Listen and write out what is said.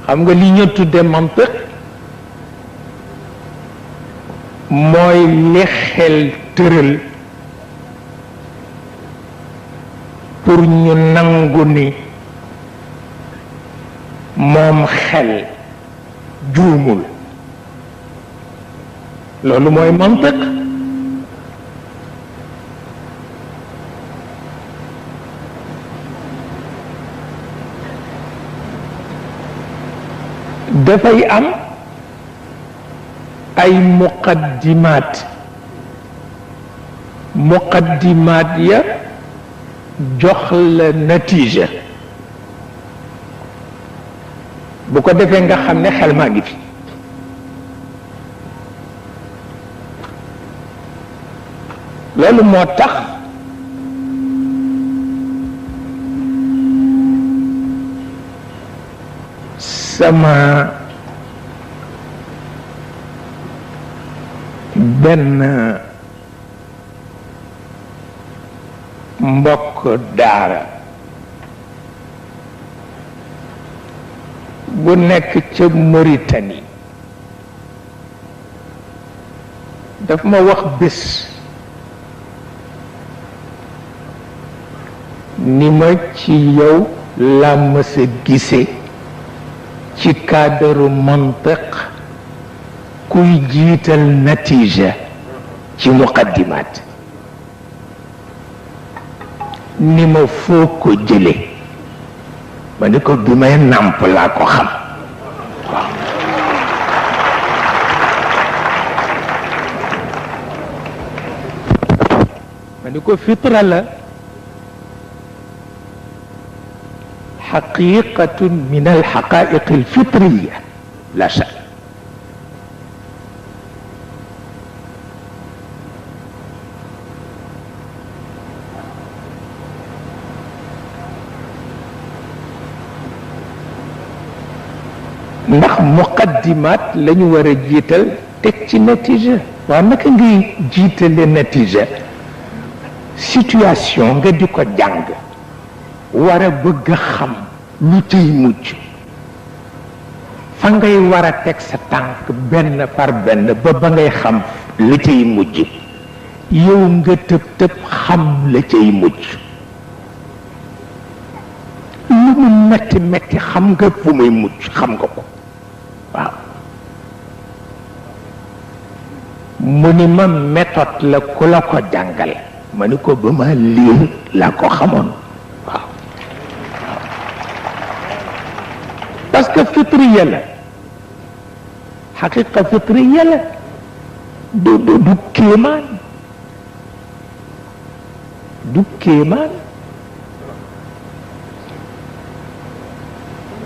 xam nga li ñu tudde mantiq mooy li xel tëral pour ñu nangu ni moom xel juumul loolu mooy mantiq dafay am ay muqaddimaat ya jox la natiija bu ko defee nga xam ne xel maa ngi fi loolu moo tax sama benn mbokk daara bu nekk ca Mauritanie daf ma wax bés ni ma ci yow laa mës a gise ci cadre mantiq kuy jiital natiija ci muqaddimaat ni ma foo ko jële ma ni ko bi may nàmp laa ko xam waaw ma ni ko fitra la حقيقة من الحقائق الفطرية لا شك ndax muqaddimaat lañu war a jiital teg ci natiija waaw naka ngay jiitale natiija situation nga di ko jàng war a bëgg a xam lu tey mujj fa ngay war a teg sa tànk benn par benn ba ngay xam la cay mujj yow nga tëb xam la cay mujj lu mu metti metti xam nga fu muy mujj xam nga ko waaw mu ni ma méthode la ku la ko jàngal ma ni ko ba ma liir laa ko xamoon waaw parce que fitriya la xaqiqa fitriya la du kéemaan